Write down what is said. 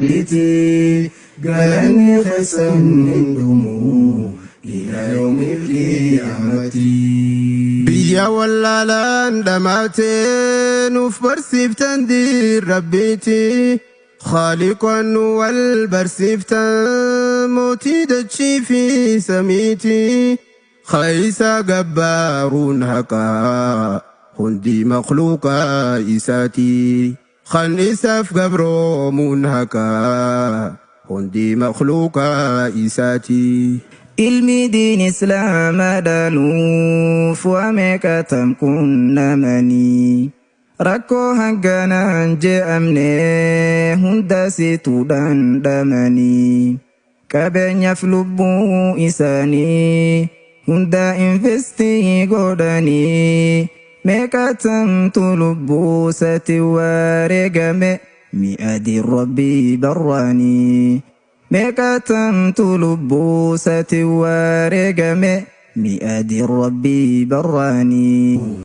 Rabbiiti galanni keessan hin dhumu ila yawmil qiyaamati. Biyya wallaalaan dhamaatee nuuf barsiiftan diin Rabbiiti. Khaaliqaan nu wal barsiiftan mootii dachii fi samiiti. Khaysa gabbaaruun haqaa hundi makhluuqa isaati. Kan isaaf gabroomuun haqaa hundi makhluuqa isaati. Ilmi diin Islaamaadha nuuf waa meeqatam qunnamanii. Rakkoo hanganaan je'amne hunda situ dhandhamanii. Qabeenyaaf lubbuu isaanii hunda investii godhanii. Meeqatamtu lubbuu sati wareegame mi'a diin Rabbii barraanii. Meeqatamtu lubbuu sati wareegame mi'a diin Rabbii barraanii.